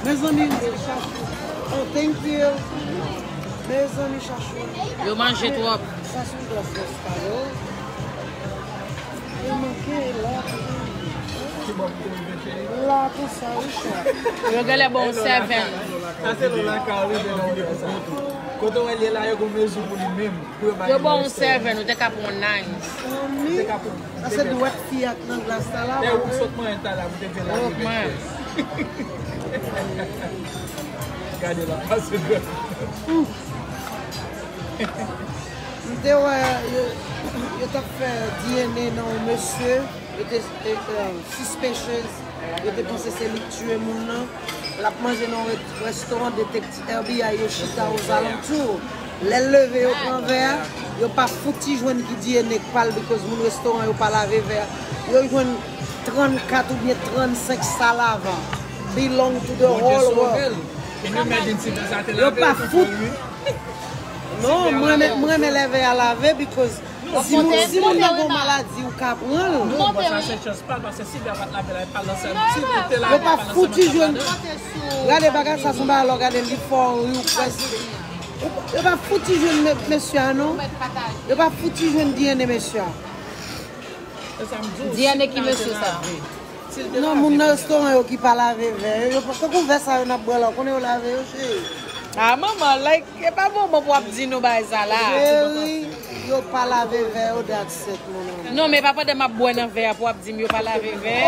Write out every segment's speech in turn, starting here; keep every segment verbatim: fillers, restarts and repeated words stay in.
Mezanmi, chachou. Oh, thank you. Mezanmi, chachou. Yo manje twòp. Sa se yon glas Moscato. Yo manke la. La konsa, wi, chè. Yo genlè ba w sèvèn. Sa se Lola Carly, men nan yon kontou. Kote w wè l ye la, yo gon mezi pou li menm. Pou yo ba li sèvèn. Yo ba w sèvèn, ou te ka pran yon nine. Ou te ka pran Sa se dwèt fi a k nan glas la la. Lè ou sot manyen talè, m te di l ale vètyè. Gade la, pase dwèt. M te wè yo, yo t ap fè D N A nan yon mesye, yo te, te, eh, suspicious, yo te panse se li k tiye moun nan. L ap manje nan yon re-, restoran, detektiv F B I yo chita ozalantou. Lè l leve, yo pran vè a, yo pa fouti jwenn ki D N A k pa l, because moun restoran yo pa lave vè a. Yo jwenn trannkat oubyen trannsenk salavan. Belong to the whole world. Yo pa fout. Non, mwen renmen, mwen renmen lè vè a lave, because si moun, si moun nan gon maladi, ou ka pran l. Non, bon, sa se chans pa l, paske si vè a pa t lave la, e pa l nan sèl, si l te lave, yo pa fouti jwenn. Gade bagay sa, se yon bagay lè w gade li fò, wi, ou prèske. Yo pa fouti jwenn me-, mesye a, non. Yo pa fouti jwenn D N A mesye a. D N A ki mesye sa? Non, moun nan restoran yo ki pa lave vè yo, yo pa, tankou vè sa yo n ap bwè la, ou konnen yo lave yo, cheri. Ah, manman, like, e pa moman pou w ap di nou bagay sa la. Cheri, yo pa lave vè yo, that's it, mon amour. Non, men pa pandan m ap bwè nan vè a pou w ap di m yo pa lave vè a.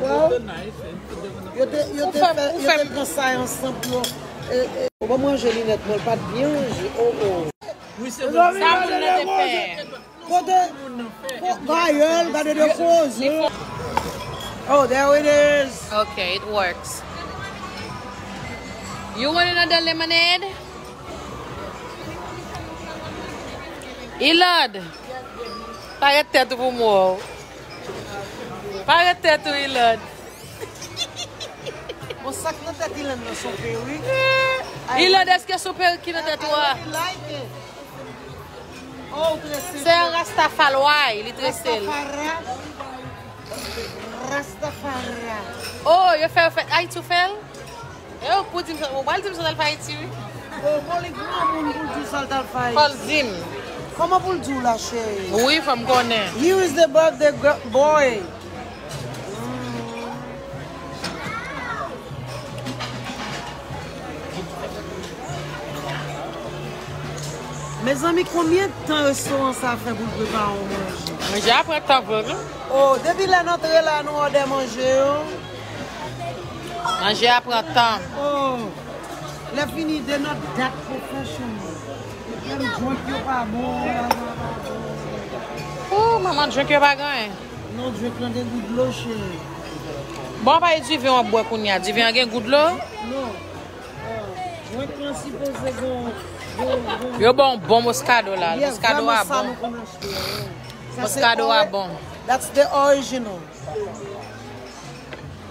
Oh, well, yo te, yo te fè, yo te pran sa ansanm pou yo, eh, eh. Bon, manje linèt mwen, l pa t byen ranje. Oh, oh. Sa moun nan te fè. Kote? Gayèl, gade de koze. Oh, there it is. Okay, it works. You want another lemonade? Ilad, parèt tèt ou pou m wè w. Parèt tèt ou, Ilad. Bon, sa k nan tèt Ilad nan se yon perik. Ilad, èske se yon perik ki nan tèt ou a? I really like it. Oh, trese. Se yon Rastafari, li trese l. Rastafari. Rastafari. Oh, yo fè, yo fè, Ayiti ou fè l? E ou pou di m sa, ou pral di m sa l al fè Ayiti, wi. Oh, bon, li granmoun pou l di sa l t al fè Ayiti. Fò l di m. Kòman pou l di w la, cheri? Wi, fò m konnen. Here is the birthday gr-, boy. Mezanmi, konbyen tan restoran sa fè pou l prepare yon manje? Manje a pran tan vre, non? Oh, depi lè n antre la, nou òdè manje yo. Manje a pran tan. Oh, lè fini, they not that professional. Menm drink yo pa bon. Oh, manman, drink yo pa gen. Non, drink lan gen gou dlo, cheri. Bon, pa e diven w ap bwè kounye a. Diven an gen gou dlo? Non. Drink lan sipoze gen, gen, gen. Yo ba w bon Moscato la. Moscato a bon. Moscato a bon. That's the original.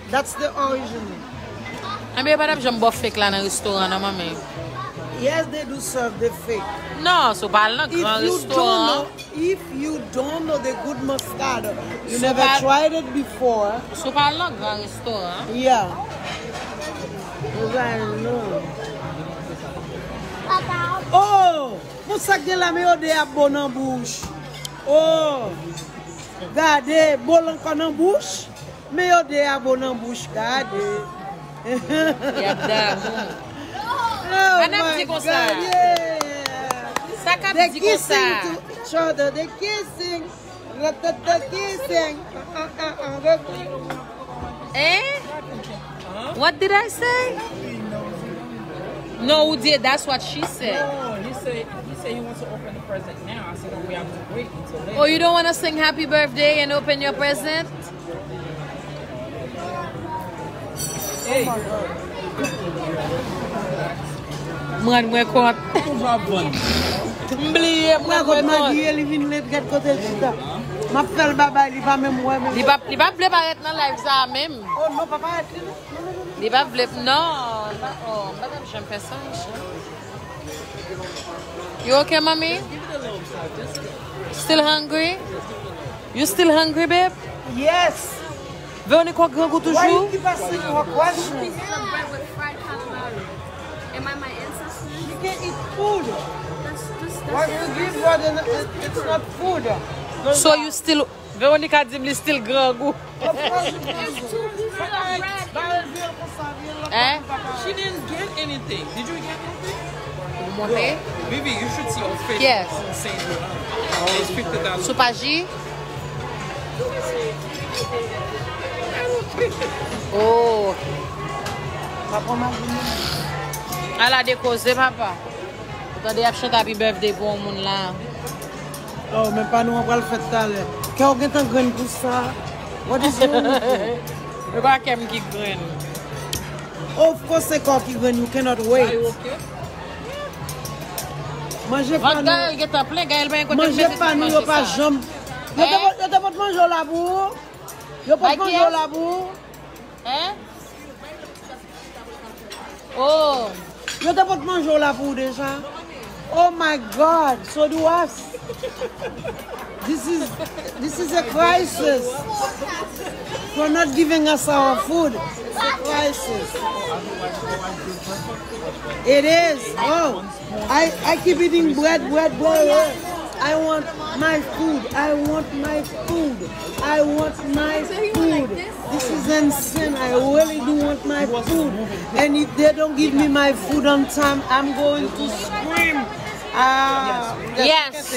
That's the original. Enben, yo pa t ap janm ba w fake la nan restoran, non, manmi. Yes, they do serve the fake. Non, si w pa al nan gran restoran. If you don't know the good Moscato, you never tried it before. Si w pa al nan gran restoran. Yeah. Right, no. Oh, pou sa k gen la, men yo de ap bon nan bouch. Oh, gade, bon l ankò nan bouch. Men yo de a bon nan bouch, gade. Y ap damou. Oh my God, yeah. Sa k ap di konsa? They kissing to each other, they kissing. Ratata kissing. Ah, ah, ah, ah. Eh? What did I say? No, ou di, that's what she said. No, he said, he said he wants to open the present now. I said, no, we have to wait until later. Oh, you don't want to sing happy birthday and open your present? M rann mwen kont. M bliye, m rann mwen kont. Magi, li vin late, gad kote l chita. M ap fè l babay, li pa menm wè menm. Li pa, li pa vle parèt nan live sa a menm. Oh non, pa parèt li non. Li pa vle, non. Oh, m pa t ap janm fè sa, monchè. You okay, mommy? Still hungry? You still hungry, babe? Yes. Veronique, w grangou toujou? Why you keep asking her question? Eat food. What you give her, then it- it's not food. So you still, Veronica di m li still grangou. Of course it is. Hein? She didn't get anything. Did you get anything? Vivi, you should see her face. Yes. Sou paj G. Oh. Ala de koze, papa. Ou tande y ap chante happy birthday pou yon moun la. Oh, men pa nou an pral fèt talè. Kè w gentan grenn pou sa. What is wrong with you? E pa kè m ki grenn. Of course se kò ki grenn, you cannot wait. Manje pa nou. Gaël gentan plen, Gaël pa gen kote manje pa nou, yo pa janm. Yo te pot- yo te pot manje w la pou ou? Yo pot manje w la pou ou? Hein? Oh. Yo te pot manje w la pou ou deja? Oh my God, so do us. This is this is a crisis. For not giving us our food. It's a crisis. It is. Oh, I I keep eating bread, bread, bread. I want my food. I want my food. I want my food. This is insane. I really do want my food. And if they don't give me my food on time, I'm going to scream. Ah, yes.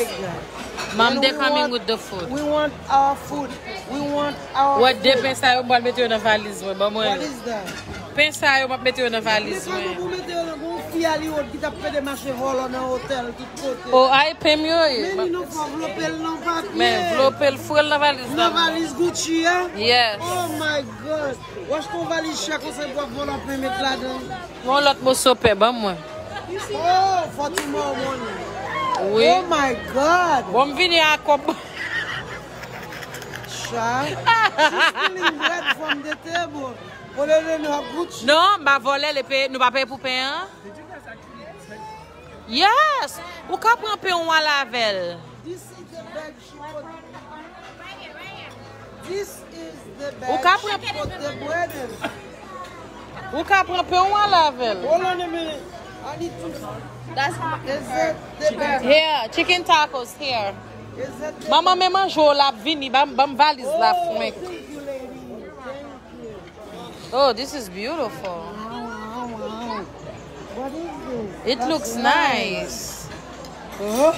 Mom, they coming with the food. We want our food. We want our food. Wè de pen sa yo, m pral mete yo nan valiz mwen. Ban mwen yo. What is that? Pen sa yo, m ap mete yo nan valiz mwen. Pou mete yo nan gon fi Hollywood ki t ap pede mache vòlò nan otèl tout kote. Oh, ay pen m yo ye. Men li non fò vlope l nan papye. Men vlope l, foure l nan valiz la. Nan valiz Gucci a? Yes. Oh my God. Ou achte yon valiz chè konsa epi w ap vòlò pen met ladan. Yon lòt moso pen, ban mwen. Oh, for tomorrow morning. Wi. Oh my God. Bon, m vini a kòb. Cha. She's stealing bread from the table. Olele nou ap Gucci. Non, m pa vòlè, le peye, nou pa peye pou pen an. Yes! Ou ka pran pen ou al avè l. This is the bag she put. This is the bag she put the bread in. Ou ka pran pen ou al avè l. Hold on a minute. I need to. That's is it the bag? Here, chicken tacos here. Is it the Manman, men manje w la ap vini, ban m valiz la fwenk. Thank you, lady. Thank you. Oh, this is beautiful. Wow, wow, wow. What is this? It looks nice. Oh.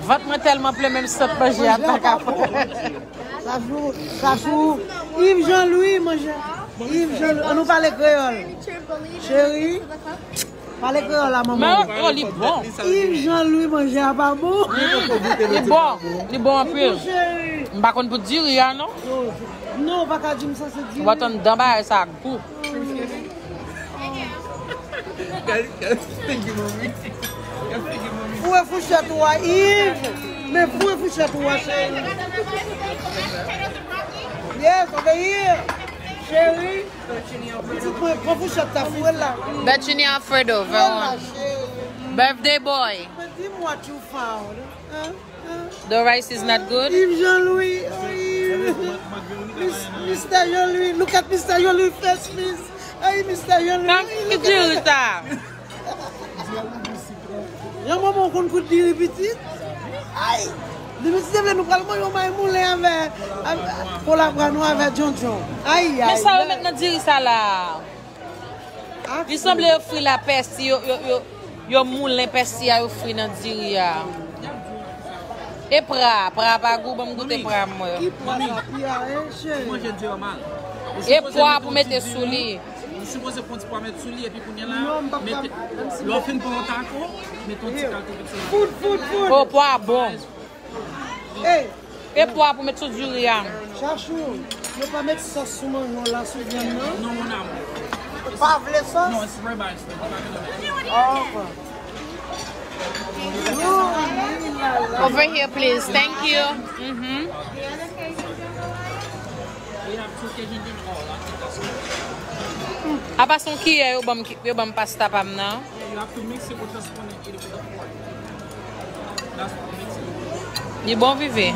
Vant mwen tèlman plen, menm sant manje a pa ka pran. Sa sou, sa sou Yves Jean Louis, manje. Yves Jean Louis, an nou pale kreyòl. Cheri. Pale kreyòl la, manman. Men, oh, li bon. Yves Jean Louis manje a pa bon. Li bon, li bon anpil. M pa konn pou diri a, non. Non, ou pa ka di m sa se diri. Ou pa tann dan bagay sa gou. Foure fouchèt ou a, Yves. Men foure fouchèt ou a, cheri. Yes, over here. Cheri. Pitit mwen, pran fouchèt la, foure l la. Bethany Alfredo, Veron. Birthday boy. But di m what you found. Huh? Huh? The rice is not good? Yves Jean Louis. Oh, Yves. Mis- Mister Jean Louis. Look at Mister Jean Louis face, please. Ay, Mister Jean Louis. Nan ki diri sa? Jan manman w konn kout diri pitit? Ay! Depi si te vle nou pral manje yon may moulen avè, avè kolabra nou avè Djondjon. Ay, ay, ay. Men sa yo met nan diri sa la? Li sanble yo fri la pèsi, yo, yo, yo, yo moulen pèsi a, yo fri nan diri a. E pra, pra pa gou, ban m goute pra mwen. Ki pwa sa, pya, hein, cheri? E pwa pou mete sou li. Ou sipoze pran ti pwa met sou li epi kounye la, mete, lè w fin pran yon tako, mete yon ti kalite sou li. Food, food, food. Oh, pwa bon. Hey. E pwa pou met sou diri a. Chachou, yo pa met sòs sou manman la, sou vyann nan? Non, mon amour. Ou pa vle sòs? Non, it's ribeye steak. Oh, okay. Over here, please. Thank you. Mm-hmm. Apa se yon kiyè yo ban m ki- yo ban m pasta pa m nan. Li bon, Vivi.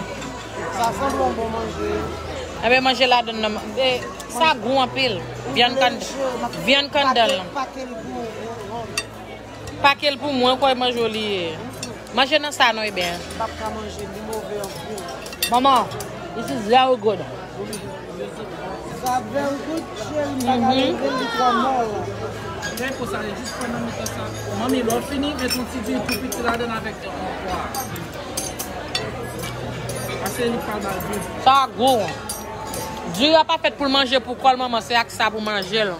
Sa sanble yon bon manje. Enben, manje ladann nan. Eh, sa gou anpil. Vyann kann- vyann kandan l. Pake l pou mwen, kwè manje w li ye. Manje nan sa non, Eben. M p ap ka manje, li move anpil. Mama, this is very good. Sa very good, cheri, m pa ka leve, li twò mòl. Lè pou sa, jis pran nan mitan sa. Manmi, lè w fini, met yon ti diri tou piti ladan avèk yon pwa. Pase li pral ba l gou. Sa gou. Diri a pa fèt pou l manje pou kò l, manman, se ak sa pou manje l.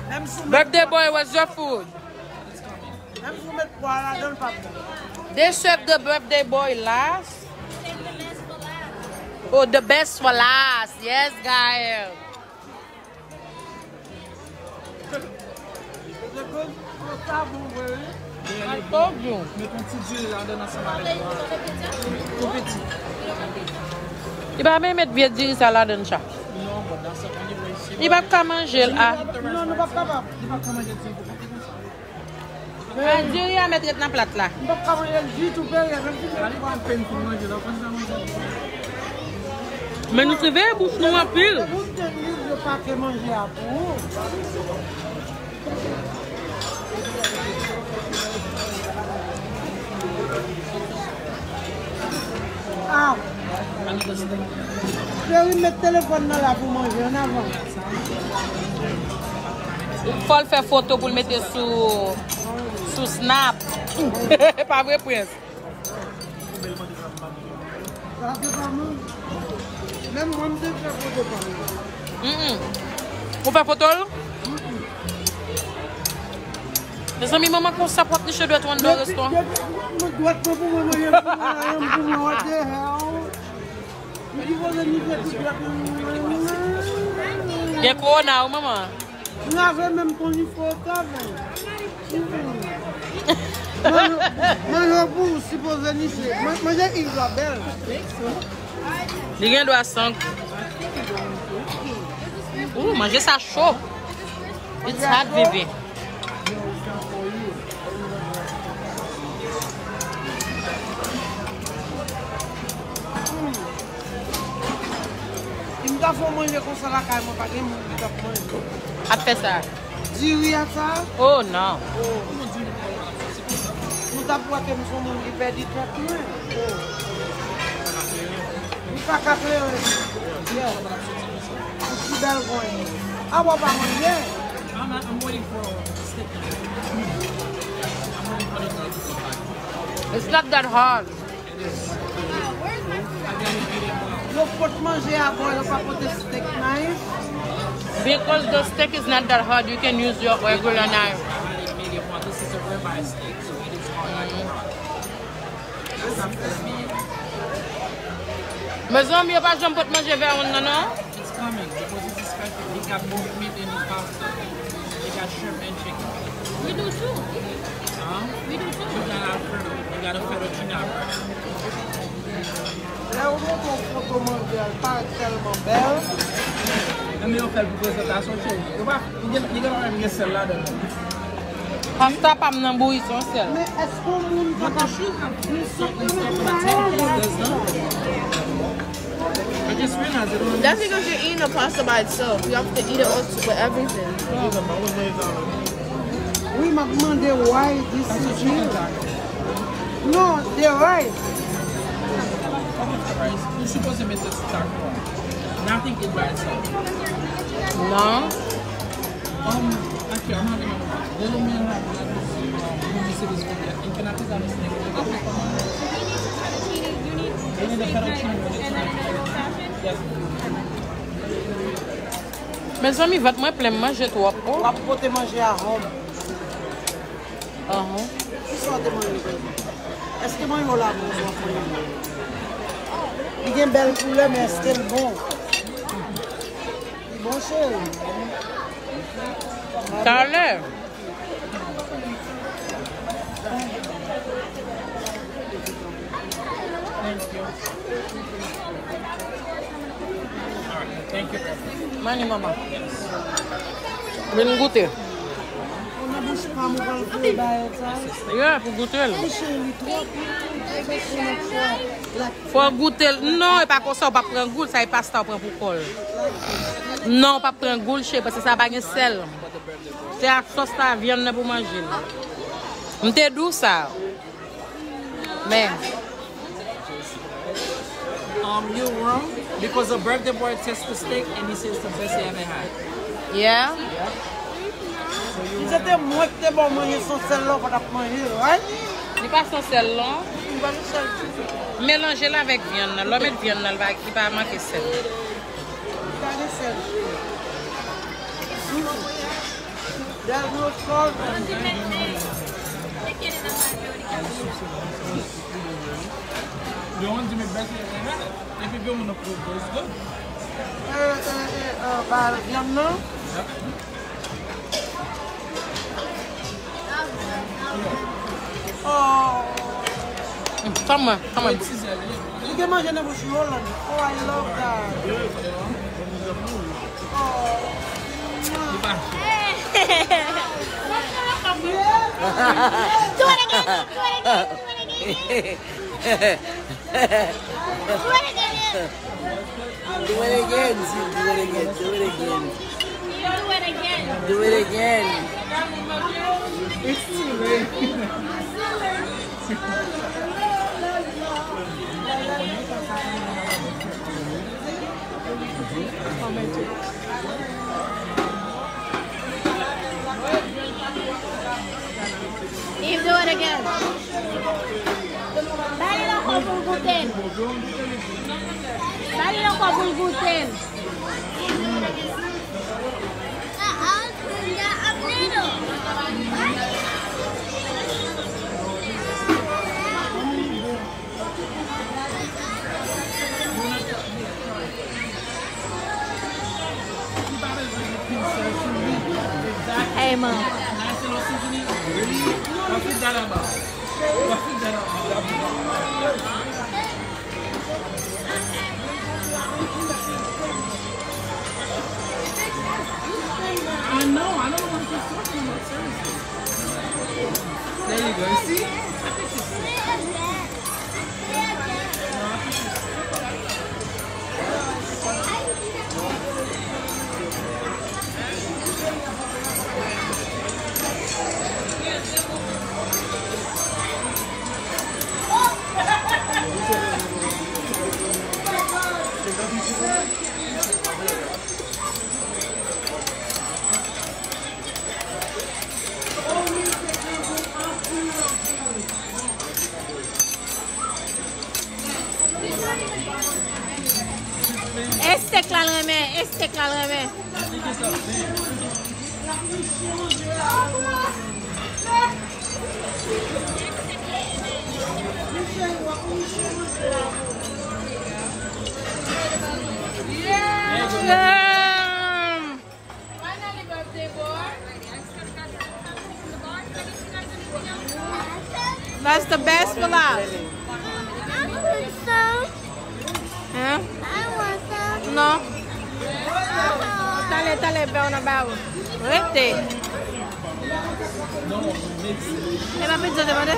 Menm si w met Birthday boy, where's your food? Menm si w met pwa ladan l, pa bon. They serve the birthday boy last. Oh, the best for last. Yes, Gaël. Sa bon vre, wi. I told you. Met yon ti diri ladan ansanm avèk tou piti. Li pa menm met vye diri sa ladan, cha. Non, but that's the only way she Li p ap ka manje l, a. Non, nou p ap kapab. Li p ap ka manje diri pou piti konsa. A, diri a mèt ret nan plat la. M p ap ka manje l ditou, Peri, menm si m pa pen pou manje la, konn sa manje. Men nou siveye bouch nou anpil. Ou te liv yo pake manje a pou ou. Ah. Cheri, met telefòn nan la pou manje, ann avan. Fò l fè foto pou l mete sou, sou Snap. Pa vre, Prince? Sa se pa mwen. Menm mwen, m te fè foto pa mwen. Mm-mm. Ou fè foto l? Mezanmi, manman konsa pou ap niche dwèt ou anndan restoran. Depi, depi mwen dwèt mwen pou mwen manje, pou mwen manje, pou mwen, what the hell? Li sipoze niche tout dwèt mwen. Gen kowona, wi, manman. M lave menm pou niche sa, men. Mm-mm. Manje, manje pou sipoze niche. Man-, manje Isabel. Li gen dwa san gou. Ooh, manje sa cho. It's hot, baby. Si m ta fè w manje konsa lakay mwen, pa gen moun ki t ap manje. Ap fè sa. Diri a sa? Oh, non. Oh. Nou t ap wè ke m se yon moun ki pèdi tèt mwen. Oh. M pa ka klere. Yeah. Ou si bèl konn. A, w ap manje? I'm, I'm waiting for steak. I'm waiting for the girl to come back. It's not that hard. Yo pot manje a bò, yo pa pote steak knife. Because the steak is not that hard, you can use your regular knife. This is a ribeye steak, so it is hard like a rock. Mezanmi, yo pa janm pot manje vè yon nan, non? It's coming because it's expected. He got both meat and pasta. He got shrimp and chicken. We do too. Huh? We do too. You got Alfredo. You got a fettuccine Alfredo. Lè ou montre yon foto manje a, li parèt tèlman bèl. Menm yo fè l pou prezantasyon, cheri. Yo pa, li gen, li gen, li gen sèl ladan l. Pasta pa m nan bouyi, se yon sèl. Men èske yon moun kapab fè yon sòt de bagay? That's because you're eating the pasta by itself. You have to eat it all with everything. Wi, m ap mande why this is here. No, the rice. Rice. You supposed to make this dark one. Nothing is by itself. No. Um, actually, I'm having a little man have, um, let me see this video. And can I please have a snack? Okay. You need the fettuccine, you need the fettuccine with it. And then another old fashioned? Yes. Mezanmi, vant mwen plen, m manje twòp. Oh. W ap pote manje a hòm. Ahn. Kisa w te manje jodi? Èske manje w la bon, w ap manje? Li gen bèl koulè, men èske l bon? Li bon, cheri. Talè. Thank you. Mani, manman. Vin goute. Nan bouch pa m, ou pral voye bagay sa. Yeah, pou goute l. Ay, cheri, li twòp. Fò goute l. Non, e pa konsa, ou p ap pran gou l, sa e pasta ou pran pou kò l. Non, ou p ap pran gou l, cheri, paske sa pa gen sèl. Se ak sòs la, vyann nan pou manje l. M te di w sa. Men. Um, you're wrong because the birthday boy tests the steak and he says it's the best he ever had. Yeah. Yep. So you Li se te mwen ki te ba w manje san sèl la, ou pa t ap manje, right? Li pa san sèl, non. Li pa san sèl ditou. Melanje l avèk vyann nan. Lè w met vyann nan, li pa, li pa manke sèl. Li pa gen sèl. There's no salt. They want to make better than that. If you want to prove it's good. Eh, eh, eh, eh, ba vyann nan. Oh. Come on, come on. Li gen manje nan bouch Roland. Oh, I love that. Oh. Do it again, do it again, do it again. Do it again. Do it again, Sil, do it again, do it again. Do it again. Do it again. It's too late. Yves, do it again. Ba li l ankò pou l goute l. Ba li l ankò pou l goute l. Hey, man. I know, I don't know what he's talking about, seriously. There you go. See? I think it's E steak la l renmen, e steak la l renmen. Yeah. That's the best for last. I want some. Hein? I want some. Non. Talè, talè, bè w nan ba ou. Rete. E pa pizza te mande?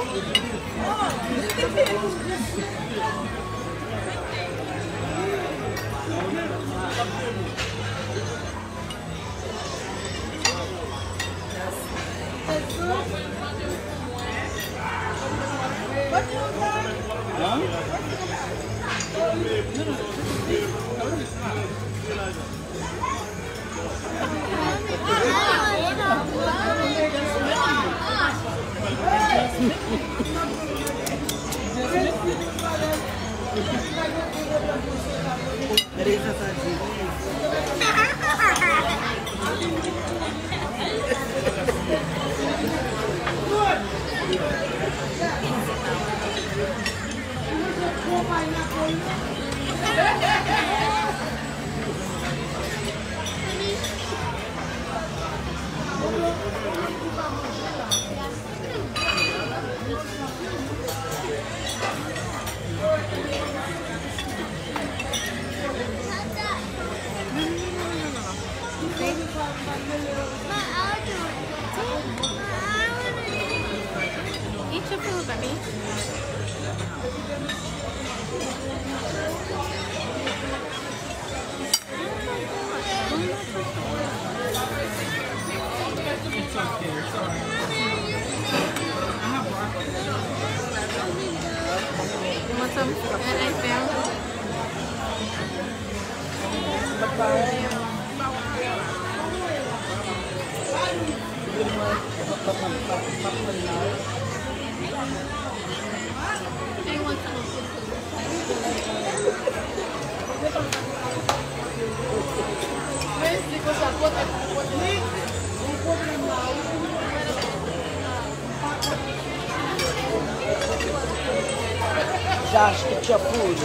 Josh, get your food.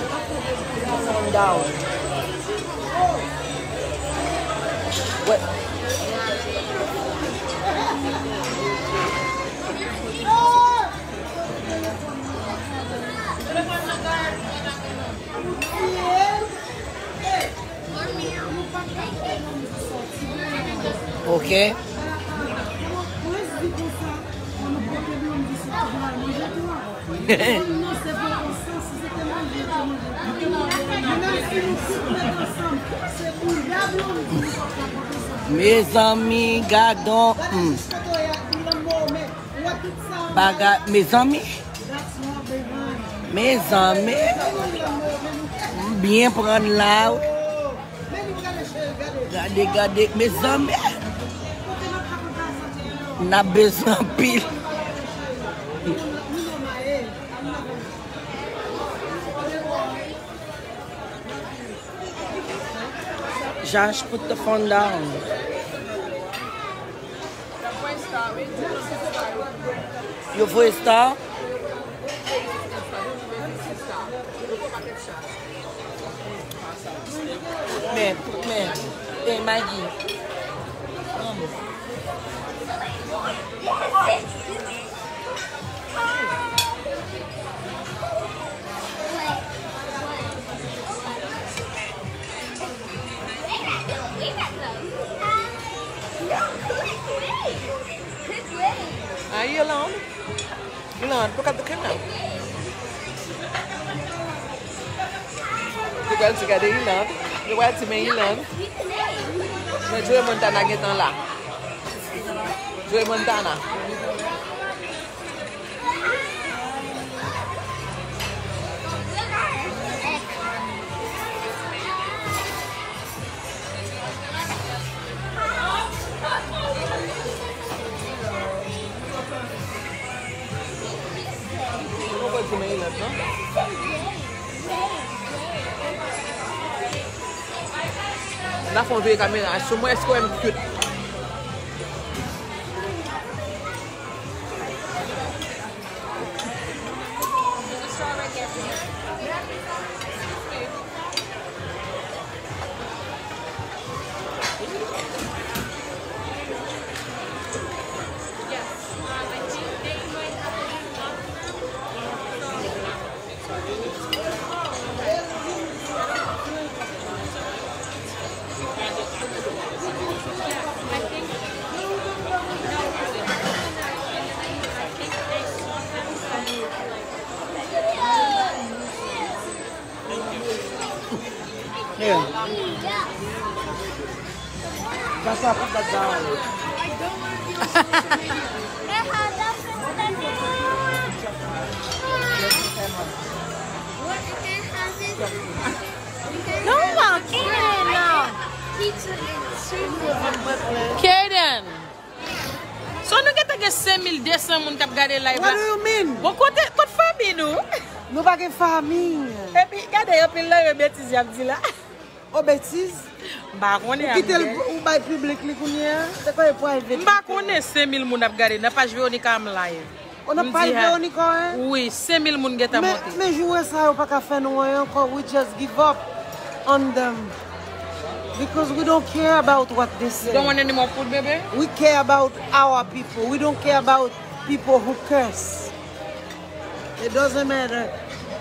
Come on down. What? Ok. Mezanmi, gadon. Hmm. Bagay, mezanmi. Mezanmi. M byen pran la. Gade, gade, mezanmi. N ap bezwen anpil. Josh, put the phone down. Yo voye star? Men, men, hey, Maggie. Are you alone? Ilan, look at the camera. Yo pral ti gade Ilan. Yo pral ti men Ilan. Men Joey Montana gentan la. Joey Montana. La fè yon vye kamera sou mwen, èske w wè m cute? Yeah. That's not put that down. No, Kaden, no. Kaden. So nou gentan gen senk mil de san moun k ap gade live la. What do you mean? Bon, kote, kot fanmi nou? Nou pa gen fanmi. Epi, gade, anpil nan yo betiz y ap di la. O betiz? M pa konnen. Ou kite l, ou bay piblik li kounye a? Se kwa e private? M pa konnen senk mil moun ap gade nan paj Veronica M live. On a paj Veronica, hein? Wi, senk mil moun gentan monte. Men joure sa yo pa ka fè nou anyen ankò. We just give up on them. Because we don't care about what they say. You don't want any more food, baby? We care about our people. We don't care about people who curse. It doesn't matter.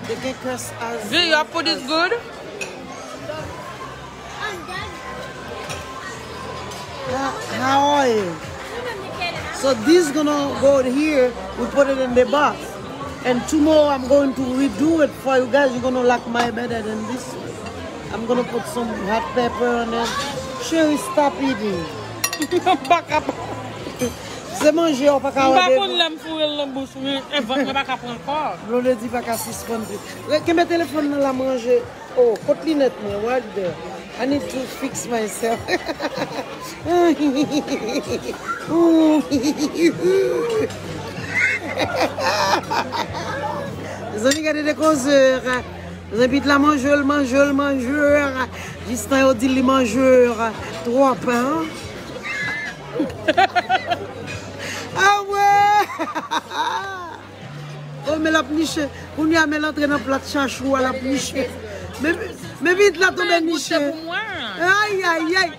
They can curse as. Vee, your food is good? How, how are you? So this gonna go here. We put it in the box. And tomorrow I'm going to redo it for you guys. You're gonna like my better than this one. I'm gonna put some hot pepper on it. Sherry, stop eating. Back up. Se manje, ou pa ka wè devan. M pa konn lè m foure l nan bouch, men e vant mwen pa ka pran kò. Blondedy pa ka sispann di. Re-, kenbe telefòn nan la, manje. Oh, kot linèt mwen? What the? I need to fix myself. Zanmi, gade de kozè. Zanmi la manje l, manje l, manje l. Jistan yo di li manje l twòp, hein? Ah ouais! Oh, men l ap niche. Kounye a, men l antre nan plat chachou a, l ap niche. Men, men vit la tonbe niche. Ay, ay, ay.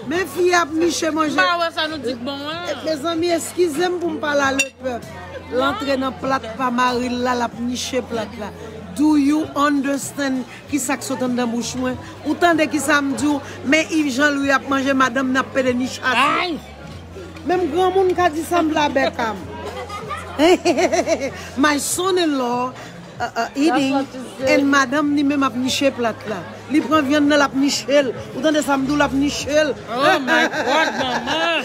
Men fi ap niche manje. M pa wè sa nou di k bon an. Mezanmi, eskize m pou m pale a le pèp. L antre nan plat pa mari l la, l ap niche plat la. Do you understand kisa k sot anndan bouch mwen? Ou tande kisa m di w? Men Yves Jean Louis ap manje madanm nan ap pede niche ase. Ay! Menm granmoun ka di sa m la bèk a m. My son-in-law uh, uh, eating and madanm li menm ap niche plat la. Li pran vyann nan, l ap niche l. Ou tande sa m di w, l ap niche l. Oh my God, manman!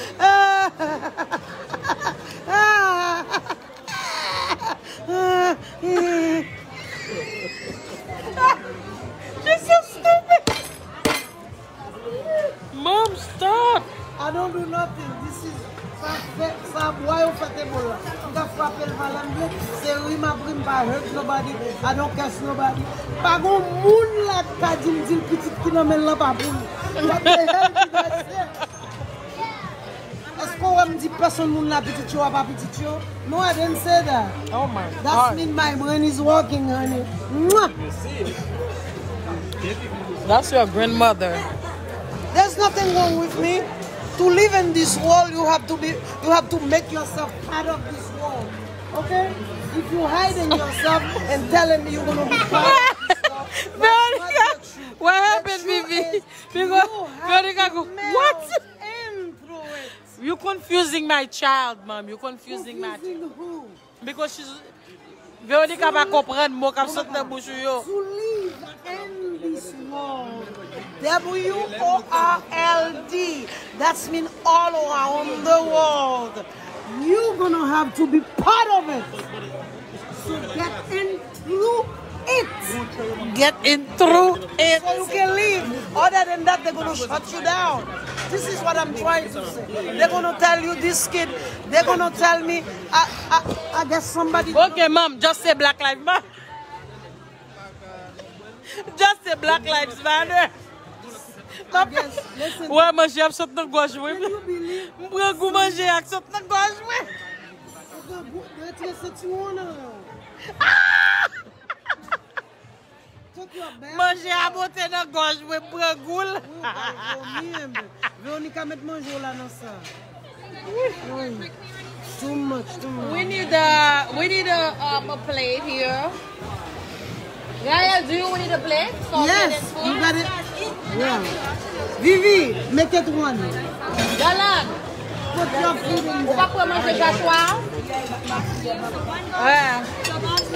You're so stupid! Mom, stop! I don't do nothing. This is sa fè, sa bwa yo fè te bol la. M ka frape l pa lè m vle. Se ri m ap ri, m pa hurt nobody. I don't curse nobody. Pa gon moun la k ka di m di l pitit ki nan men l lan pa pou li. What the hell did I say? Èske w wè m di pèsonn moun la pitit yo a pa pitit yo? No, I didn't say that. Oh my God. That mean my brain is working, honey. Mwah! That's your grandmother. There's nothing wrong with me. To live in this world, you have to be, you have to make yourself part of this world. Okay? If you hiding yourself and telling me you're gonna be part of this world, that's not the truth. What happened, Vivi? Because Veronica go, what? You confusing my child, mom. You confusing my child. Confusing who? Because she's Veronica pa konprann mo k ap sot nan bouch ou yo. To live in this world. W O R L D. That's mean all around the world. You gonna have to be part of it. So get in through it. Get in through it. So you can leave. Other than that, they're gonna shut you down. This is what I'm trying to say. They're gonna tell you this kid. They're gonna tell me, I, I, I guess somebody. Okay, mom, just say Black Lives Matter. Just say Black Lives Matter. Wè, manje ap sot nan gòj mwen. M pran gou manje ak sot nan gòj mwen. Manje a monte nan gòj mwen, m pran gou l. Veronica met manje w la nan sa. Wi. Too much, too much. We need a, we need a, um, a plate here. Gael, do you need a plate for Yes, you got it. Yeah. Vivi, make it one. Galan, put your food in there. Ou pa pran manje gato a?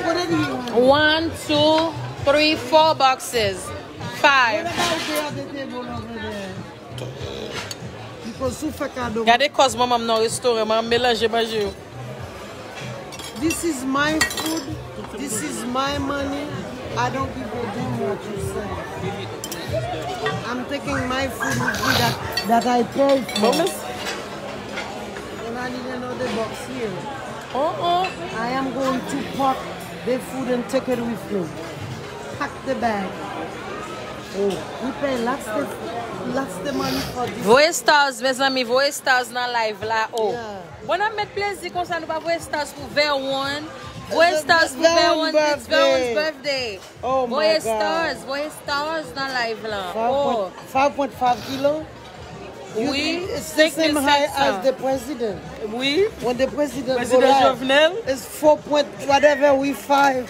Put it here. One, two, three, four boxes. Five. What about the other table over there? Because ou fè kado. Gade kòz manman m nan restoran, manman m melanje manje yo. This is my food. This is my money. I don't give a damn what you say. I'm taking my food with me that, that I pay for. Bon, mès. And I need another box here. Uh-uh. I am going to pack the food and take it with me. Pack the bag. Oh, we pay lots of, lots of money for this. Voye stars, mezanmi, voye stars nan live la. Oh. Yeah. Bon, n ap met plezi konsa, nou pa voye stars pou Verwon. Voye stars pou Verwon, it's Verwon's birthday. Oh my God. Voye stars, voye stars nan live la. Oh. Five point five kilo? Wi, it's the same height as the president. Wi. When the president go live, Jovenel, it's four point whatever, we five.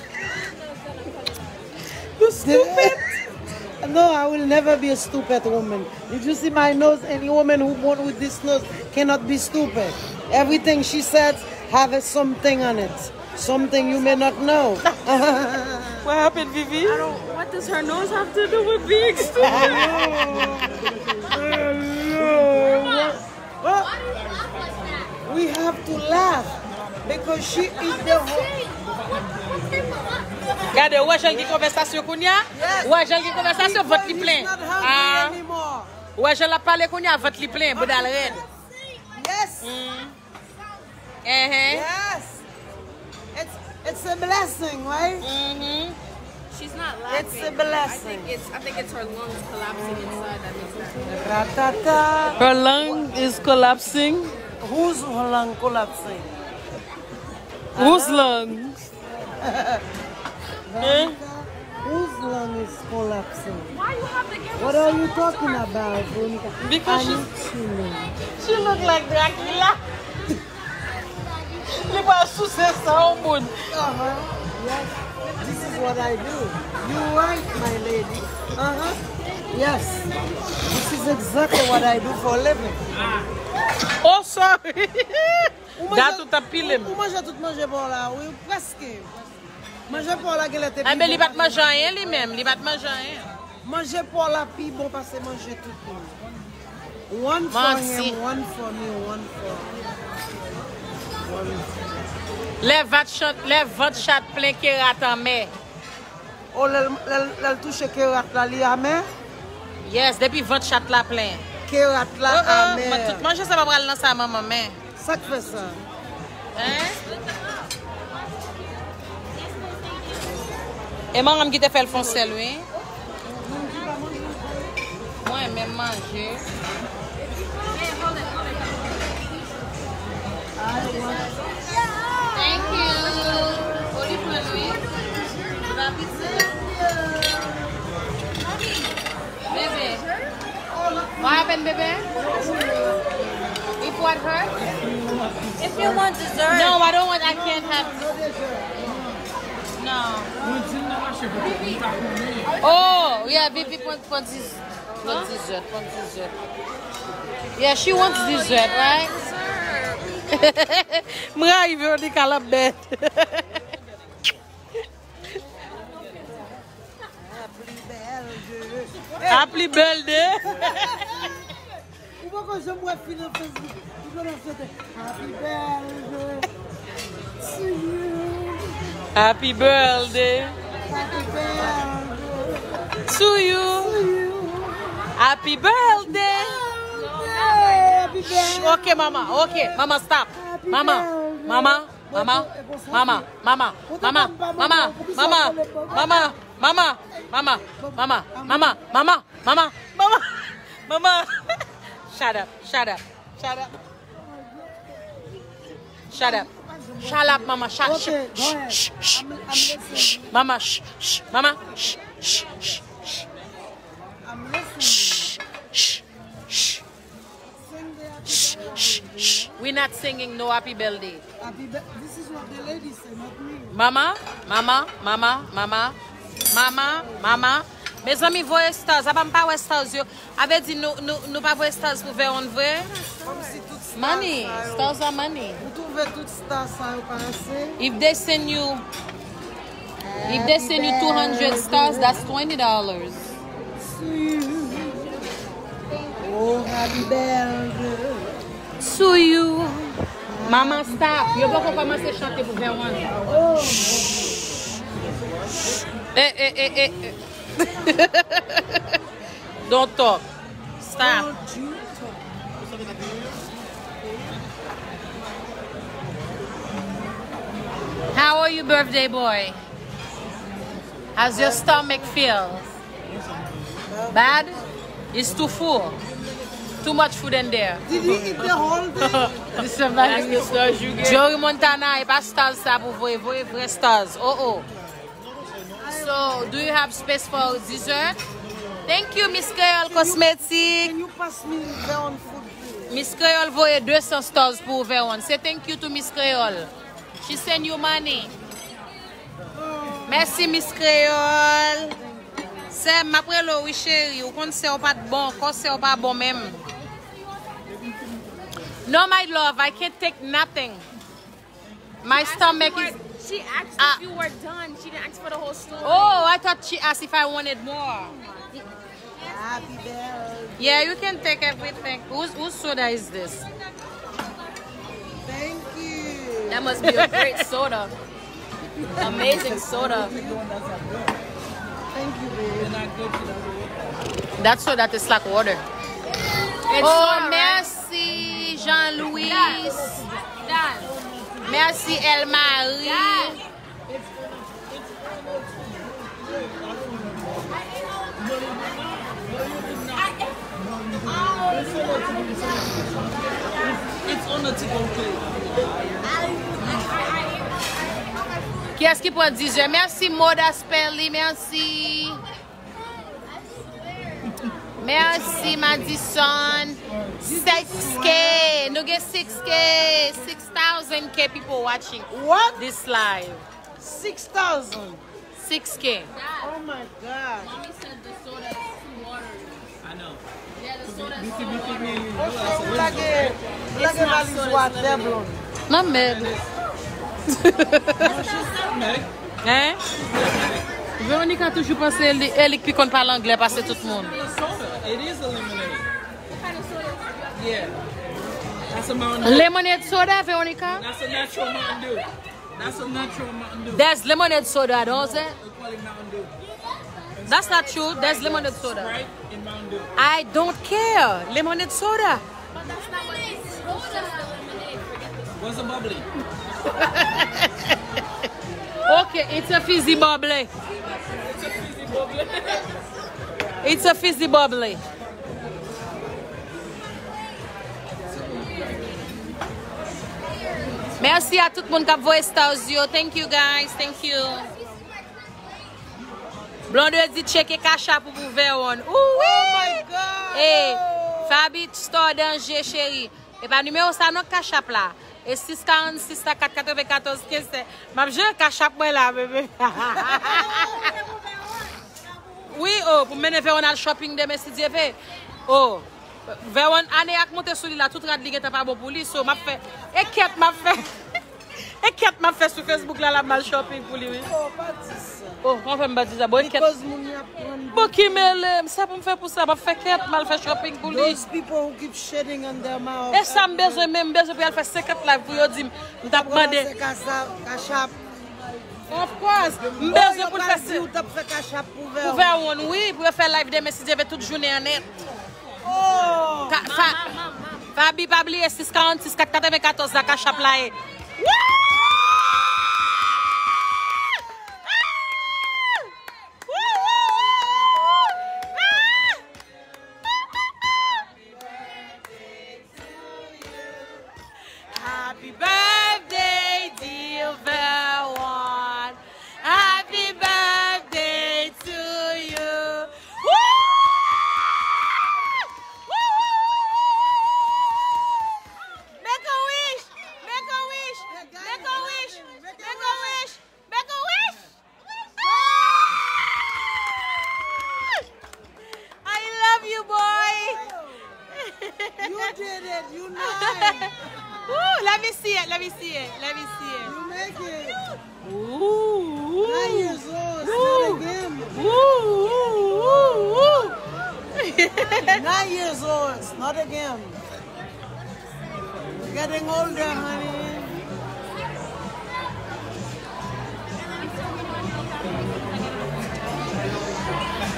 You stupid. No, I will never be a stupid woman. Did you see my nose? Any woman who born with this nose cannot be stupid. Everything she says have a something on it. Something you may not know. What happened, Vivi? I don't, what does her nose have to do with being stupid? Hello. Hello. What? What? We have to laugh because she eat the whole. Gade, ou wè jan l gen konvèsasyon kounye a? Ou wè jan l gen konvèsasyon, vant li plen. Ah, ou wè jan l ap pale kounye a, vant li plen, bouda l rèd. Yes. Enhen. Yes. It's it's a blessing, right? Mhm. She's not laughing. It's a blessing. I think it's, I think it's her lungs collapsing inside that makes that. Ratata. Her lung is collapsing. Whose lung collapsing? Whose lungs? Hein? Whose lung is collapsing? Why you have to give What are you talking about, Veronica? Because I she's- need to know. She look like Dracula. Li pral souse san yon moun. Uh-huh. Yes. This is what I do. You right, my lady. Uh-huh. Yes. This is exactly what I do for a living. Oh, sorry. Dat ou t ap pile m. Ou manje tout manje pa w la, wi, prèske. Manje pa w la genlè te pi Enben, li bon pa t manje anyen li menm. Li pa t manje anyen. Manje pa w la pi bon pase manje tout moun. One for Manti. Him, one for me, one for Lè vat chat, lè vant chat plen, kerat anmè. Oh, lè l- lè l- lè l touche kerat la, li amè. Yes, depi vant chat la plen. Kerat la Oh, oh, amè. Man, tout manje sa pa pral nan sa manman men. Sa k fè sa? Hein? E manman m ki te fè l fon sèl, wi. Mwen menm manje. Thank you. Oli pran wi. Rapid, sir. Bebe. What happened, bebe? If what hurt? If you want dessert. No, I don't want. I can't have. No. Oh, yeah, Vivi pran, pran dis, pran dessert, pran dessert. Yeah, she wants dessert, right? M rayi Veronica, l ap bèt. Happy birthday. Happy birthday. Ou poko janm wè fi nan Facebook. Li konn ap chante Happy birthday to you. Happy birthday Happy birthday to you. to you. Happy birthday. Happy birthday. Ok, mama. Ok, mama, stop. Mama, mama, mama, mama, mama, mama, mama, mama, mama, mama, mama, mama, mama, mama, mama, mama, mama, mama. Shut up, shut up, shut up. Shut up. Shut up, mama. Shut, Okay, go ahead. shh, shh, I'm, I'm shh, shh, listening. Mama, shh, shh, mama, shh, shh, shh, shh. I'm listening. Shh, shh, shh, Sing the happy shh, birthday. shh, shh. We not singing no happy birthday. Happy bir- This is what the lady say, not me. Mama, mama, mama, mama, mama, mama. Mezanmi, voye stars. Apa m pa wè stars yo. A vle di nou, nou, nou pa voye stars pou Veron vre? Kòm si tout stars Money. sa yo. Stars are money. Ou twouve tout stars sa yo pa ase? If they send you, if they send you two hundred stars, that's twenty dollars. Oh, happy birthday. To you. Mama, stop. Yo poko kòmanse chante pou Veron. Eh, eh, eh, eh, eh. Don't talk. Stop. How are you, birthday boy? How's your stomach feel? Bad? It's too full. Too much food in there. Did he eat the whole thing? Jory Montana, e pa stars sa pou voye, voye vrè stars. Oh, oh. So, do you have space for dessert? Thank you, Miss Creole Cosmetic. Can you pass me the on food, please? Miss Creole voye de san stars pou Veron. Say thank you to Miss Creole. She send you money. Mèsi, Miss Creole. Sè m, m ap rele w, wi, cheri. Ou konn sè w pa t bon. Kò sè w pa bon menm. No, my love, I can't take nothing. My stomach is. She asked Ah. If you were done. She didn't ask for the whole store. Oh, I thought she asked if I wanted more. Happy birthday. Yeah, you can take everything. Whose, whose soda is this? That must be a great soda. Amazing soda. Thank you, babe. That soda tastes like water. It's Oh, soda, right? Merci, Jean-Louis. Merci, El Marie. Kiyès ki pran dizè? Mèsi, Moda Sperly, mèsi. Mèsi, Madison. Six K. Nou gen six K, six thousand K people watching What? This live. Six thousand. Six K. Oh my God. Mommy said the soda is two waters. I know. Yeah, the soda is two waters. Ou lage, ou lage valiz ou atè, Blonde. Nan mèd. Hein? Veronica toujou panse e li, e li k pi konn pale anglè pase tout moun. It is a lemonade. Yeah. That's a Mountain Dew. Lemonade soda, Veronica? That's a natural Mountain Dew. That's a natural Mountain Dew. There's lemonade soda, don't say? They call it Mountain Dew. That's not true. There's lemonade soda. Sprite and Mountain Dew. I don't care. Lemonade soda. What's a bubbly? Okay, it's a fizzy bubbly. It's a fizzy bubbly. It's a fizzy bubbly. Mèsi a tout moun k ap voye stars yo. Thank you, guys. Thank you. Blonde di tcheke Cash App ou pou Veron. Ooh, Oh my God! Hey, Fabi Store Danger, cheri. E pa nimewo sa non, Cash App la. E six quarante-six quatre quatre-vingt-quatorze quinze. M ap jere Cash App mwen la, bebe. Wi, oh, pou m mennen Veron al shopping demen, si Dye ve. Oh, Veron, ane a k monte sou li la, tout rad li gentan pa bon pou li, so m ap fè, e kèt m ap fè. E kèt m ap fè sou Facebook la, l ap mal shopping pou li, wi. Oh, pa di sa. Oh, kòman fè m pa di sa? Bon, e kèt. Because moun y ap pran Bon, ki mele m, sa pou m fè pou sa, m ap fè kèt, m al fè shopping pou li. Those people who keep shitting on their mouth. E sa m bezwen, men m bezwen pou y al fè senkant live pou yo di m, m t ap mande. Cash App. Of course, m bezwen pou l fè se. Ou t ap fè Cash App pou Veron. Pou Veron, wi, pou yo fè live demen, si Dye ve, tout jounen an nèt. Oh! Ka- fa- Fabi, pa bliye six quarante-six quatre quatre-vingt-quatorze la, Cash App la ye. Happy birthday, dear Veron. Happy birthday to you. Woo! Woo! Make a wish! Make a wish! Make a wish! Make a wish! Make a wish! I love you, boy. You did it. You nine. Ooh, let me see it. Let me see it. Let me see it. You make it. Ooh. Nine years old. It's not a game. Ooh. Ooh. Ooh. Ooh. Nine years old. It's not a game. Getting older, honey.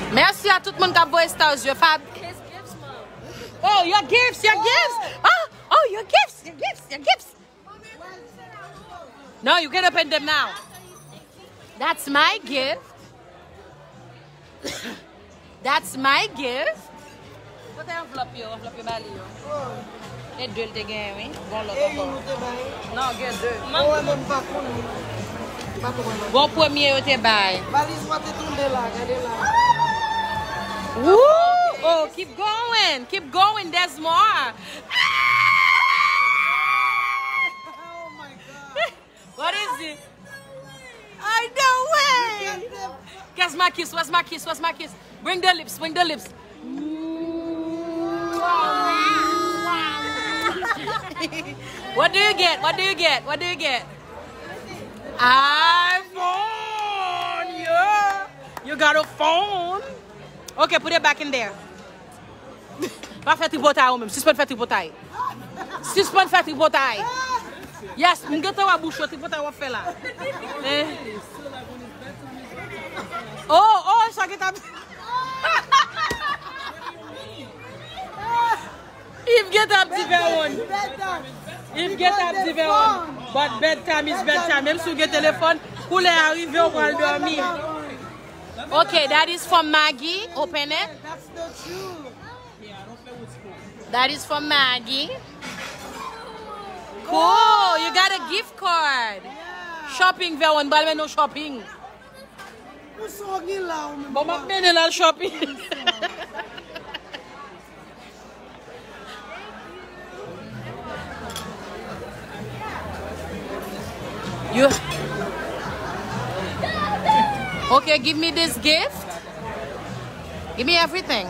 Mèsi a tout moun k ap voye stars yo. Fab. Oh, your gifts, your gifts. Oh, oh, your gifts, your gifts, your gifts. No, you can open them now. That's my gift. That's my gift. Kote anvlòp yo? Anvlòp yo ba li yo. E de l te genyen, wi. Gon lòt ankò. Non, gen de. Gon premye yo te bay. Valiz mwen te tonbe la, gade la. Woo! Oh, keep going. Keep going. There's more. What is it? Ay, no way! Where's my kiss? Where's my kiss? Where's my kiss? Bring the lips, bring the lips. What do you get? What do you get? What do you get? iPhone! Yeah! You got a phone? Okay, put it back in there. Pa fè tripotay ou menm. Sispann fè tripotay. Sispann fè tripotay. Yes, m gentan wè bouch ou, tripotay w ap fè la. Eh. Oh, oh, sa gentan. Yves gentan ap di Vèwon. Yves gentan ap di Vèwon. But bedtime is bedtime. Menm si w gen telefòn, koulè a rive, w pral dòmi. Okay, that is from Maggie. Open it. That is from Maggie. Cool, you got a gift card. Shopping, Vèwon, m pral mennen w shopping. Bon, m ap mennen l al shopping. You Okay, give me this gift. Give me everything.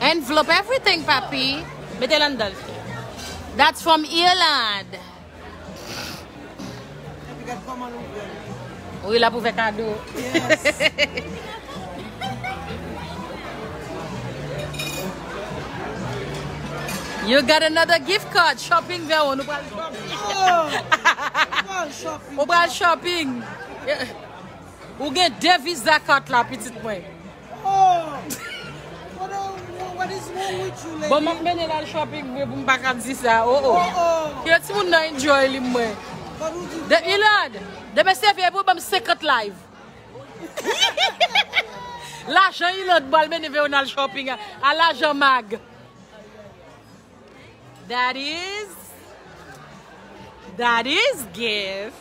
Envelope everything, papi. Mete l anndan l. That's from Irlande. Wi, l ap ouvè kado. You got another gift card. Shopping, Vèwon. Nou pral shopping. Ou pral shopping. Ou gen de Visa card la, pitit mwen. Oh! What, what is wrong with you, lady? Bon, m ap mennen l al shopping vre pou m pa ka di sa. Oh, oh. Ki timoun nan enjoy li mwen. De Ilad, demen se vye pou ban m senkant live. Lajan Ilad pral mennen Vèwon al shopping a, a lajan Mag. That is, that is gift.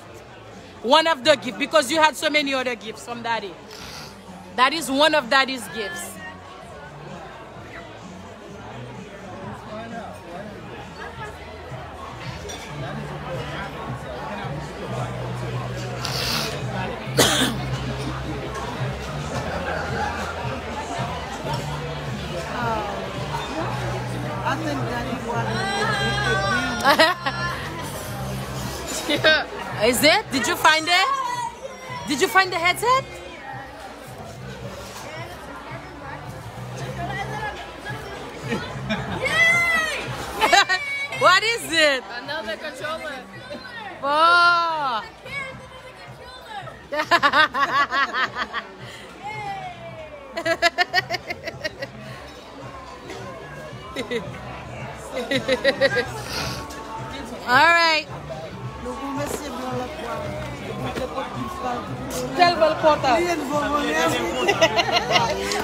One of the gift, because you had so many other gifts from daddy. That is one of daddy's gifts. I think Daddy bought her a gift again. Is it? Did you find it? Did you find the headset? What is it? Another controller. Oh. All right. Nou pou mesye blan lòt bwa. Li te pot gif la. Tèlman l kontan. Li envòl mwen menm.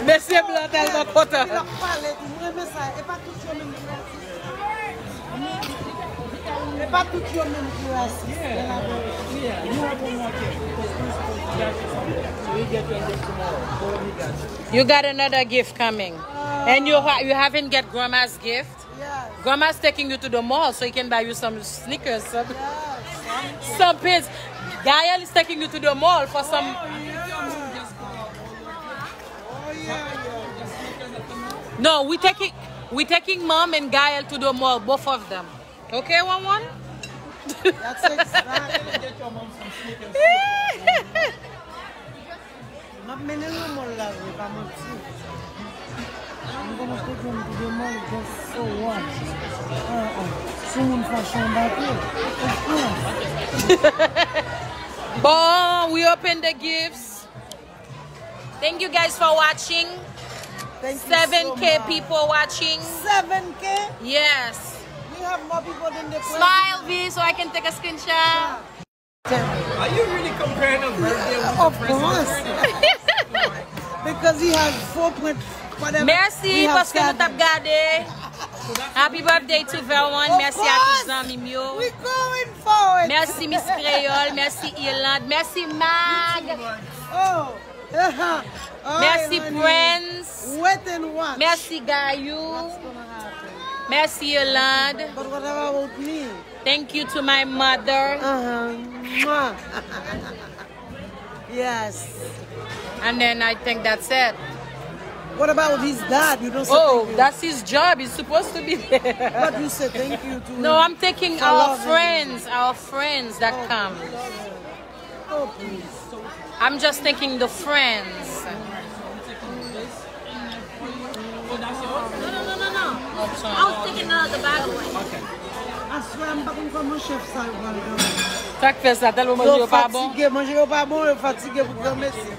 Mesye blan tèlman kontan. Li ap pale tou. Mwen renmen sa. E pa tout yo menm ki rasis. E pa tout yo menm ki rasis. You have one more gift. Because principal is back or something. So you get your gift tomorrow. Go with you guys. You got another gift coming. And you ha- you haven't get grandma's gift. Yes. Grandma's taking you to the mall so he can buy you some sneakers, some, yes, some pants. Gael is taking you to the mall for some. Oh, yeah. Oh, yeah, yeah. No, we taking we taking mom and Gael to the mall, both of them. Okay, Wawan? That's exactly. M ap mennen l nan mall la vre, pa manti. M konnen kote m pou de mall, just so what? Ah, ah. Sou moun fache anba pye. Bon, we open the gifts. Thank you guys for watching. Thank you so much. Seven K people watching. Seven K? Yes. We have more people than the president. Smile, V, so I can take a screenshot. Yeah. Are you really comparing a birthday with a president right now? Of course. Because he has four point whatever. Mèsi paske nou t ap gade. Happy birthday to Verwan. Mèsi a tout zanmi m yo. We going for it. Mèsi Miss Kreyòl. Mèsi Irlande. Mèsi Mag. Oh. Mèsi Prince. Wait and watch. Mèsi Gayou. What's gonna happen? Mèsi Irlande. But what about me? Thank you to my mother. Uh-huh. Mwah. Yes. And then I think that's it. What about his dad? You don't say thank you. Oh, that's his job. He's supposed to be there. But you say thank you to him. No, I'm thanking our friends, our friends that come. Oh, please. I'm just thanking the friends. No, no, no, no, no. I was thinking of the bag away. Okay. Aswè a, m pa konn kòman chèf sa yo pral gade. Sa k fè sa? Tèlman manje yo pa bon. Fatige, manje yo pa bon, yo fatige pou granmesi.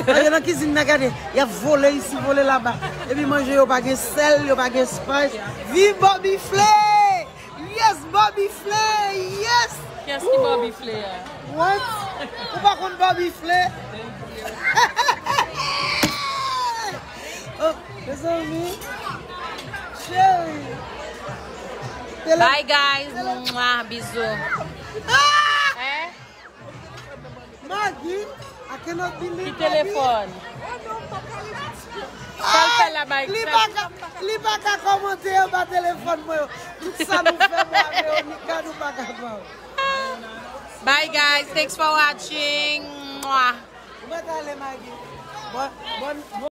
Manje nan kizin nan, gade, y ap vole isi, vole laba. Epi manje yo pa gen sèl, yo pa gen spice. Viv Bobby Flay! Yes, Bobby Flay! Yes! Kiyès ki Bobby Flay a? What? Ou pa konn Bobby Flay? Oh, mezanmi. Cheri. Bye, guys. Mwah, bizou. Ah! Eh? Maggie, I cannot believe. Ki telefòn? Sa l fè la, bay? Li pa ka, li pa ka kòmante anba telefòn mwen yo. Tout sa nou fè mwen ak Veronica, nou pa kapab. Bye, guys. Thanks for watching. Mwah. Ou mèt ale, Maggie. Bon, bon, bon.